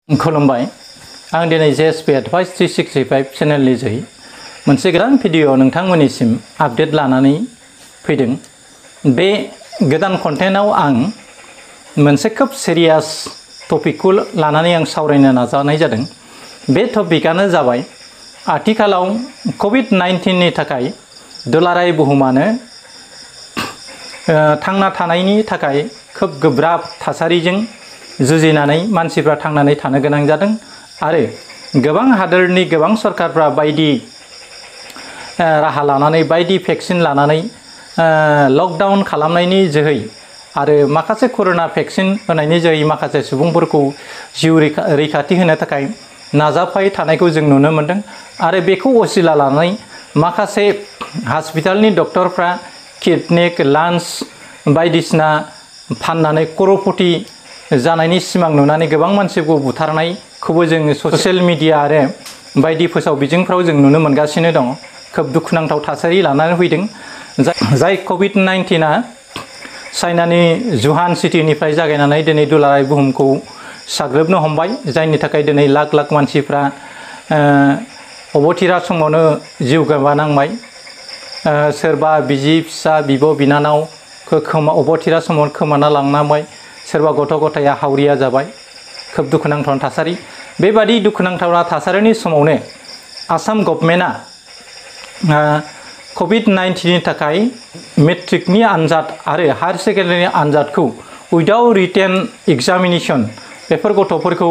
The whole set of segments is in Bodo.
खुलुमबाय आं दिनै JSP Advice 365 चेनेलनि जोहै मोनसे गोदान भिडिअ नोंथांमोननिसिम आपडेट लानानै फैदों। बे गोदान कन्टेन्टआव आं मोनसे खोब सिरियास टपिकखौ लानानै आं सावरायनो नाजानाय जादों। बे टपिकआनो जाबाय आथिखालाव COVID-19 नि थाखाय दुलाराय बुहुमानो थांना थानायनि थाखाय खोब गोब्राब थासारिजों जुजिनानै मानसिफ्रा थांनानै थानो गोनां जादों आरो गोबां हादोरनि गोबां सरकारफ्रा बायदि राहा लानानै बायदि भेक्सिन लानानै लकडाउन खालामनायनि जोहै आरो माखासे कोरोना भेक्सिन होनायनि जोहै माखासे सुबुंफोरखौ जिउ रैखाथि होनो थाखाय नाजाबाय थानायखौ जों नुनो मोनदों आरो बेखौ असिला लानानै माखासे हस्पिटालनि डक्टरफ्रा किडनि लान्स बायदिसिना फाननानै करोड़पति जानायनि सिमां नुनानै गोबां मानसिखौ बुथारनायखौबो जों ससियेल मिडिया आरो बायदि फोसाव बिजोंफ्राव जों नुनो मोनगासिनो दं। खोब दुखुनांथाव थासारि लानानै फैदों। जाय COVID-19आ चाइनानि जुहान सिटिनिफ्राय जागायनानै दिनै दुलाराय बुहुमखौ साग्लोबनो हमबाय, जायनि थाखाय दिनै लाख लाख मानसिफ्रा अबथिरा समावनो जिउ गोमानांबाय। सोरबा बिसि फिसा बिब' बिनानावखौ अबथिरा समाव खोमाना लांनांबाय, सोरबा गथ' गथाया हावरिया जाबाय। खोब दुखुनांथाव थासारि। बेबादि दुखुनांथाव थासारिनि समावनो आसाम गभर्नमेन्टआ COVID-19 नि थाखाय मेट्रिकनि आनजाद आरो हायर सेकेन्डारिनि आनजादखौ उइदाउट रिटेन एग्जामिनेशन बेफोर गथ'फोरखौ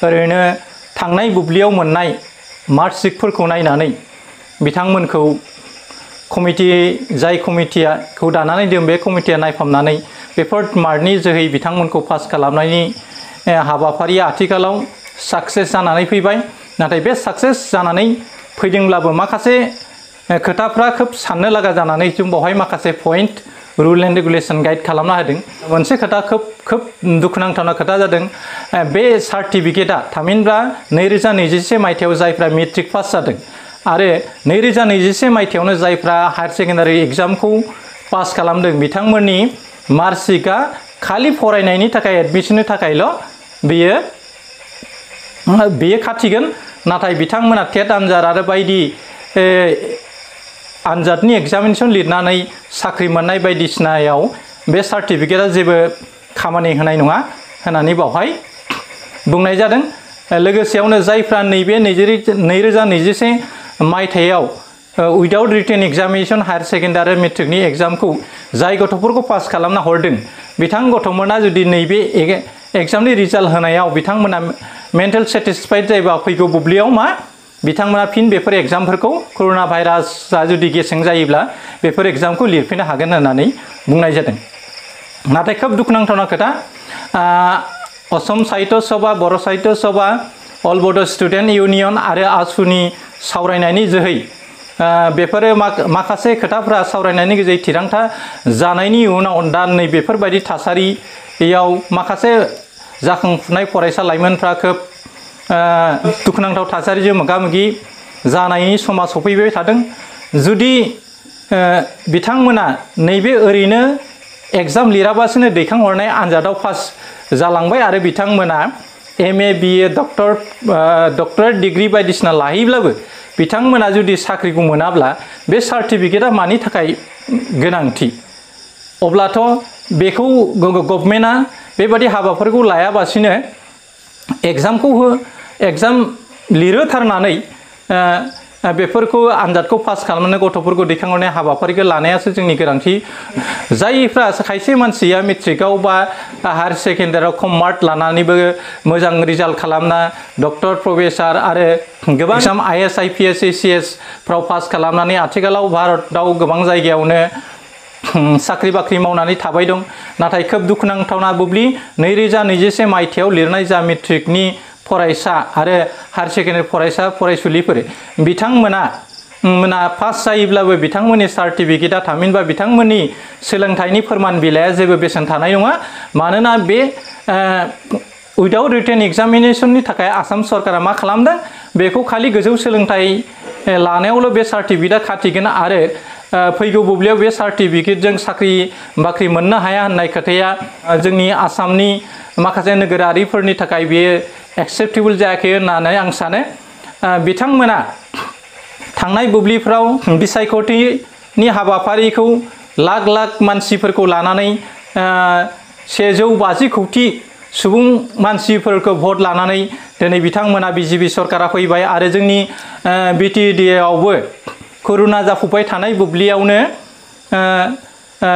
ओरैनो थांनाय बुब्लियाव मोननाय मार्कशीटफोरखौ नायनानै बिथांमोनखौ जाय कमिटिखौ दानानै दोन बे कमिटिया नायफामनानै बेफोर मार्कनि जोहै बिथांमोनखौ पास खालामनायनि हाबाफारिया आथिखालाव साक्सेस जानानै फैबाय। नाथाय बे साक्सेस जानानै फैदोंब्लाबो माखासे खोथाफ्रा खोब साननो लागा जानानै जों बेवहाय माखासे point rule and regulation guide खालामना होदों। मोनसे खोथा खोब दुखुनांथावना खोथा जादों, बे सार्टिफिकेटआ थामहिनबा 2021 मायथाइयाव जायफ्रा मेट्रिक पास जादों आरो 2021 मायथाइयावनो जायफ्रा हायर सेकेन्डारि एग्जामखौ पास खालामदों बिथांमोननि मार्कशीटआ खालि फरायनायनि थाखाय एडमिशननि थाखायल' बेयो खाथिगोन। नाथाय बिथांमोना टेट आनजाद आरो बायदि आनजादनि एग्जामिनेशन लिरनानै साख्रि मोननाय बायदिसिनायाव बे सार्टिफिकेटआ जेबो खामानि होनाय नङा होननानै बावहाय बुंनाय जादों। लोगोसेयावनो जायफ्रा नैबे 2021 मायथाइयाव without written examination higher secondary मेट्रिकनि एग्जामखौ जाय गथ'फोरखौ पास खालामना हरदों बिथां गथ'मोना जुदि नैबे एग्जामनि रिजाल्ट होनायाव बिथांमोना मेन्टेल सेटिसफाइड जायोबा फैगौ बुब्लियाव बिथांमोना फिन बेफोर एग्जामफोरखौ कोरोना भाइरासआ जुदि गेसें जायोब्ला बेफोर एग्जामखौ लिरफिननो हागोन होननानै बुंनाय जादों। नाथाय खोब दुखुनांथावना खोथा, असम साहित्य सभा, बर' साहित्य सभा, अल बड' स्टुडेन्ट इउनियन आरो आसुनि सावरायनायनि जोहै बेफोरो माखासे खोथाफ्रा सावरायनायनि गेजेरजों थिरांथा जानायनि उनाव दा नै बेफोरबायदि थासारियाव माखासे जाखांफुनाय फरायसा लाइमोनफ्रा खोब दुखुनांथाव थासारिजों मोगा मोगि जानायनि समा सफैबाय थादों। जुदि बिथांमोना नैबे ओरैनो एग्जाम लिराबासिनो दैखांहरनाय आनजादाव पास जालांबाय आरो बिथांमोना MA BA डक्टरेट डिग्री बायदिसिना लाहैब्लाबो बिथांमोना जुदि साख्रिखौ मोनाब्ला बे सार्टिफिकेटआ मानि थाखाय गोनांथि? अब्लाथ' बेखौ गभर्नमेन्टआ बेबादि हाबाफोरखौ लायाबासिनो एग्जाम लिरोथारनानै बेफोरखौ आनजादखौ पास खालामनानै गथ'फोरखौ दैखांहरनाय हाबाफारिखौ लानायासो जोंनि गोनांथि। जायफ्रा खायसे मानसिया मेट्रिकआव बा हायर सेकेन्डारियाव खम मार्क लानानैबो मोजां रिजाल्ट खालामना डक्टर प्रफेसार आरो गोबां IAS IPS ACS फ्राव पास खालामनानै आथिखालाव भारतआव गोबां जायगायावनो साख्रि बाख्रि मावनानै थाबाय दं। नाथाय खोब दुखुनांथावना बुब्लि 2021 मायथाइयाव लिरनाय जा मेट्रिकनि फरायसा आरो हायर सेकेन्डारि फरायसा फरायसुलिफोर बिथांमोना पास जायोब्लाबो बिथांमोननि सार्टिफिकेटआ थामहिनबा बिथांमोननि सोलोंथाइनि फोरमान बिलाइया जेबो बेसेन थानाय नङा। मानोना बे उइदाउट रिटेन एग्जामिनेशननि थाखाय आसाम सरकारा मा खालामदों, बेखौ खालि गोजौ सोलोंथाइ लानायावल' बे सार्टिफिकेटआ खाथिगोन आरो फैगौ बुब्लियाव बे सार्टिफिकेटजों साख्रि बाख्रि मोननो हाया होननाय खोथाया जोंनि आसामनि माखासे नोगोरारिफोरनि थाखाय बेयो एक्सेप्टेबल जायाखै होननानै आं सानो। बिथांमोना थांनाय बुब्लिफ्राव बिसायख'थिनि हाबाफारिखौ लाख लाख मानसिफोरखौ लानानै 150 कौटि सुबुं मानसिफोरखौ भट लानानै दिनै बिथांमोना बिजेपि सरकारा फैबाय आरो जोंनि बिटिएडिआवबो करुना जाफुबाय थानाय बुब्लियावनो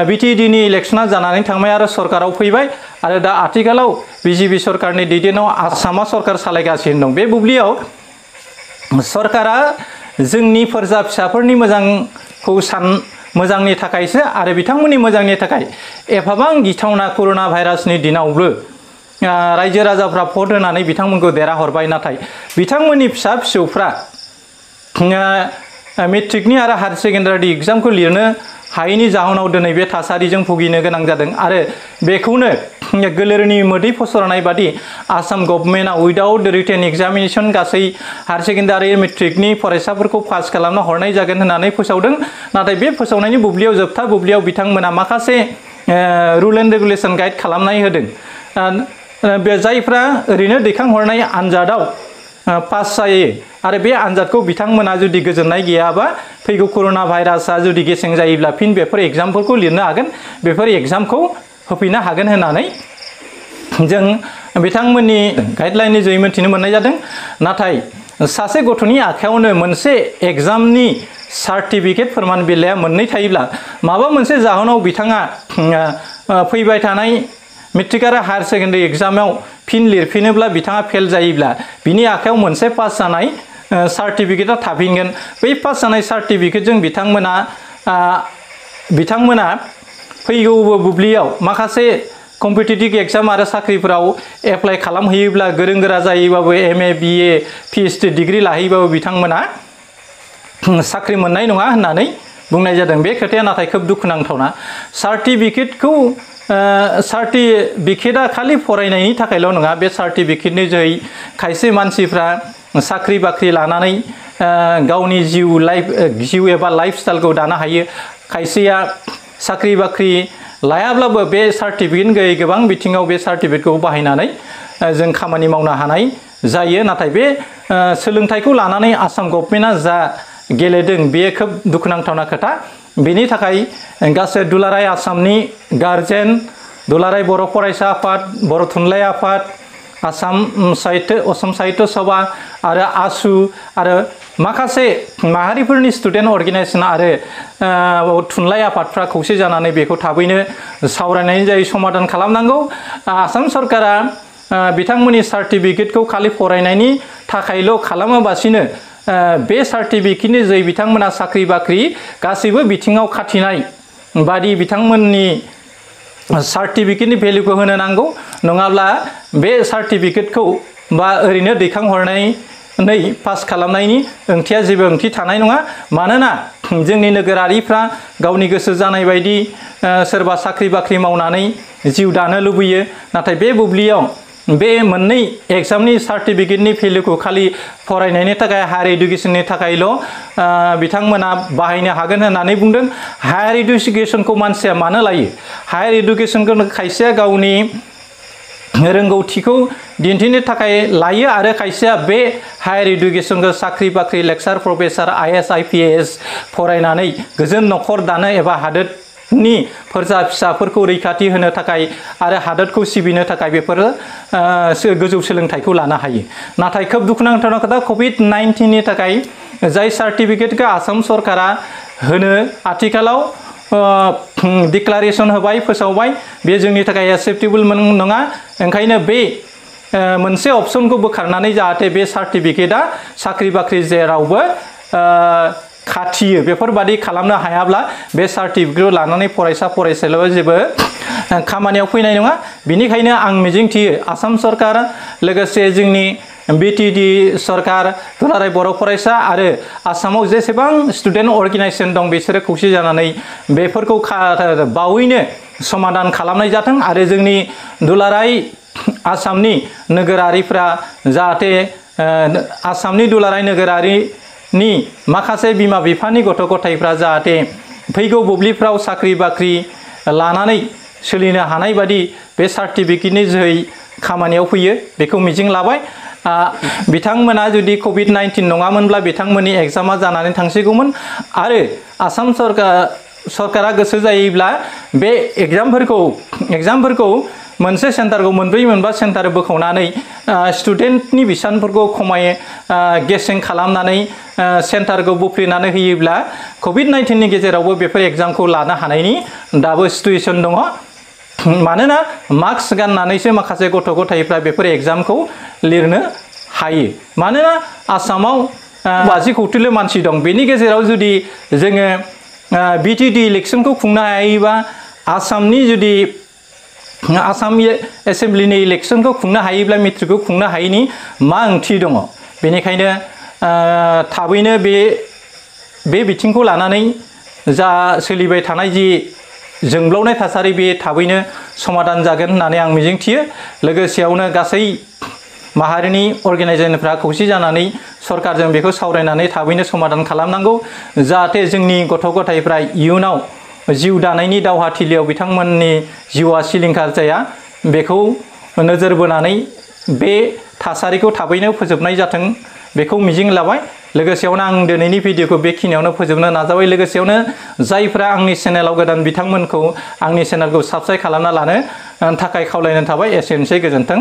बिटिएडिनि इलेक्शना जानानै थांबाय आरो सरकाराव फैबाय आरो दा आथिखालाव बिजेपि सरकारनि दैदेननायाव आसामा सरकार सालायगासिनो दं। बे बुब्लियाव सरकारा जोंनि फोरजा फिसाफोरनि मोजांनि थाखायसो आरो बिथांमोननि मोजांनि थाखाय एफाबां गिथावना करुना भाइरासनि दिनावबो रायजो राजाफ्रा भट होनानै बिथांमोनखौ देरहाहरबाय। नाथाय बिथांमोननि फिसा फिसौफ्रा मेट्रिकनि आरो हायार सेकेन्डारि एग्जामखौ लिरनो हायैनि जाहोनाव दिनै बे थासारिजों भुगिनो गोनां जादों आरो बेखौनो गोलेरनि मोदै फसरनाय बादि आसाम गभर्नमेन्टआ उइदाउट रिटेन एग्जामिनेशन गासै हायार सेकेन्डारि मेट्रिकनि फरायसाफोरखौ पास खालामना हरनाय जागोन होननानै फोसावदों। नाथाय बे फोसावनायनि बुब्लियाव जोबथा बुब्लियाव बिथांमोना माखासे रुल एन्ड रेगुलेशन गाइड खालामनाय होदों। बे जायफ्रा ओरैनो दैखांहरनाय आनजादाव पास जायो आरो बे आनजादखौ बिथांमोना जुदि गोजोननाय गैयाबा फैगौ करुना भाइरासआ जुदि गेसें जायोब्ला फिन बेफोर एग्जामफोरखौ लिरनो हागोन, बेफोर एग्जामखौ होफैनो हागोन होननानै जों बिथांमोननि गाइडलाइननि जोहै मिथिनो मोननाय जादों। नाथाय सासे गथ'नि आखायावनो मोनसे एग्जामनि सार्टिफिकेट फोरमान बिलाइया मोननै थायोब्ला माबा मोनसे जाहोनाव बिथाङा फैबाय थानाय मेट्रिक आरो हायार सेकेन्डारि एग्जामाव फिन लिरफिनोब्ला बिथाङा फेल जायोब्ला बिनि आखायाव मोनसे पास जानाय सार्टिफिकेटआ थाफिनगोन। बै पास जानाय सार्टिफिकेटजों बिथांमोना फैगौ बुब्लियाव माखासे कम्पिटिटिभ एग्जाम आरो साख्रिफोराव एप्लाइ खालामहैयोब्ला गोरों गोरा जायोबाबो MA BA PhD डिग्री लाहैबाबो बिथांमोना साख्रि मोननाय नङा होननानै बुंनाय जादों। बे खोथाया नाथाय खोब दुखुनांथावना। सार्टिफिकेटआ खालि फरायनायनि थाखायल' नङा। बे सार्टिफिकेटनि जोहै खायसे मानसिफ्रा साख्रि बाख्रि लानानै गावनि जिउ एबा लाइफ स्टाइलखौ दानो हायो। खायसेया साख्रि बाख्रि लायाब्लाबो बे सार्टिफिकेट गैयै गोबां बिथिङाव बे सार्टिफिकेटखौ बाहायनानै जों खामानि मावनो हानाय जायो। नाथाय बे सोलोंथाइखौ लानानै आसाम गभर्नमेन्टआ जा गेलेदों बेयो खोब दुखुनांथावना खोथा। बेनि थाखाय गासै दुलाराय आसामनि गार्जेन, दुलाराय बर' फरायसा आफाद, बर' थुनलाइ आफाद, असम साहित्य सभा आरो आसु आरो माखासे माहारिफोरनि स्टुडेन्ट अर्गेनाइजेशन आरो थुनलाइ आफादफ्रा खौसे जानानै बेखौ थाबैनो सावरायनायनि जाय समाधान खालामनांगौ। आसाम सरकारा बिथांमोननि सार्टिफिकेटखौ खालि फरायनायनि थाखायल' खालामाबासिनो बे सार्टिफिकेटनि जोहै बिथांमोना साख्रि बाख्रि गासैबो बिथिङाव खाथिनाय बादि बिथांमोननि सार्टिफिकेटनि भेलुखौ होनो नांगौ। नङाब्ला बे सार्टिफिकेटखौ बा ओरैनो दैखांहरनानै पास खालामनायनि ओंथिया जेबो ओंथि थानाय नङा। मानोना जोंनि नोगोरारिफ्रा गावनि गोसो जानाय बायदि सोरबा साख्रि बाख्रि मावनानै जिउ दानो लुबैयो। नाथाय बे बुब्लियाव बे मोननै एग्जामनि सार्टिफिकेटनि भेलुखौ खालि फरायनायनि थाखाय हायार इडुकेशननि थाखायल' बिथांमोना बाहायनो हागोन होननानै बुंदों। हायार इडुकेशनखौ मानसिया मानो लायो? हायार इडुकेशनखौ खायसेया गावनि रोंगौथिखौ दिन्थिनो थाखाय लायो आरो खायसेया बे हायार इडुकेशनखौ साख्रि बाख्रि लेक्चार प्रफेसार IAS IPS फरायनानै गोजोन न'खर दानो एबा हादोरनि फोरजा फिसाफोरखौ रैखाथि होनो थाखाय आरो हादोरखौ सिबिनो थाखाय बेफोरो गोजौ सोलोंथाइखौ लानो हायो। नाथाय खोब दुखुनांथावना खोथा, COVID-19नि थाखाय जाय सार्टिफिकेटखौ आसाम सरकारा होनो आथिखालाव डिक्लारेशन होबाय, फोसावबाय, बे जोंनि थाखाय एक्सेप्टेबल नङा। ओंखायनो बे मोनसे अपसनखौ बोखारनानै जाहाथे बे सार्टिफिकेटआ साख्रि बाख्रि जेरावबो खाथियो बेफोरबादि खालामनो हायाब्ला बे सार्टिफिकेटखौ लानानै फरायसालियाव जेबो खामानियाव फैनाय नङा। बेनिखायनो आं मिजिंथियो आसाम सरकार लोगोसे जोंनि बिटिएडि सरकार, दुलाराय बर' फरायसा आरो आसामाव जेसेबां स्टुडेन्ट अर्गेनाइजेशन दं बिसोरो खौसे जानानै बेफोरखौ बावैनो समाधान खालामनाय जाथों आरो जोंनि दुलाराय आसामनि नोगोरारिफ्रा जाहाथे आसामनि दुलाराय नोगोरारिनि माखासे बिमा बिफानि गथ' गथायफ्रा जाहाथे फैगौ बुब्लिफ्राव साख्रि बाख्रि लानानै सोलिनो हानाय बादि बे सार्टिफिकेटनि जोहै खामानियाव फैयो बेखौ मिजिं लाबाय। बिथांमोना जुदि COVID-19 नङामोनब्ला बिथांमोननि एग्जामा जानानै थांसिगौमोन आरो आसाम सरकारा गोसो जायोब्ला बे एग्जामफोरखौ मोनसे सेन्टारखौ मोनब्रै मोनबा सेन्टार बोखावनानै स्टुडेन्टनि बेसेनफोरखौ गेसें खालामनानै सेन्टारखौ बुफ्लेनानै होयोब्ला COVID-19 नि गेजेरावबो बेफोर एग्जामखौ लानो हानायनि दाबो सिचुएसन दङ। मानोना मास्क गाननानैसो माखासे गथ' गथायफ्रा बेफोर एग्जामखौ लिरनो हायो। मानोना आसामाव 50 कौटिल' मानसि दं। बेनि गेजेराव जुदि जोङो BTD इलेक्सनखौ खुंनो हायोबा आसामनि जुदि आसाम एसेम्ब्लिनि इलेक्सनखौ खुंनो हायोब्ला मेट्रिकखौ खुंनो हायैनि मा ओंथि दङ? बेनिखायनो थाबैनो बे बिथिंखौ लानानै जा सोलिबाय थानाय जि जोंब्लावनाय थासारि बे थाबैनो समाधान जागोन होननानै आं मिजिंथियो। लोगोसेयावनो गासै माहारिनि अर्गानाइजेसनफ्रा खौसे जानानै सरकारजों बेखौ सावरायनानै थाबैनो समाधान खालामनांगौ जाहाथे जोंनि गथ' गथायफ्रा इयुनाव जिउ दानायनि दावहाथिलियाव बिथांमोननि जिउआ सिलिंखार जाया बेखौ नोजोर बोनानै बे थासारिखौ थाबैनो फोजोबनाय जाथों बेखौ मिजिं लाबाय। लोगोसेयावनो आं दिनैनि भिडिअखौ बेखिनियावनो फोजोबनो नाजाबाय। लोगोसेयावनो जायफ्रा आंनि चेनेलाव गोदान बिथांमोनखौ आंनि चेनेलखौ साबस्क्राइब खालामना लानो थाखाय खावलायनाय थाबाय। एसेनोसै, गोजोन्थों।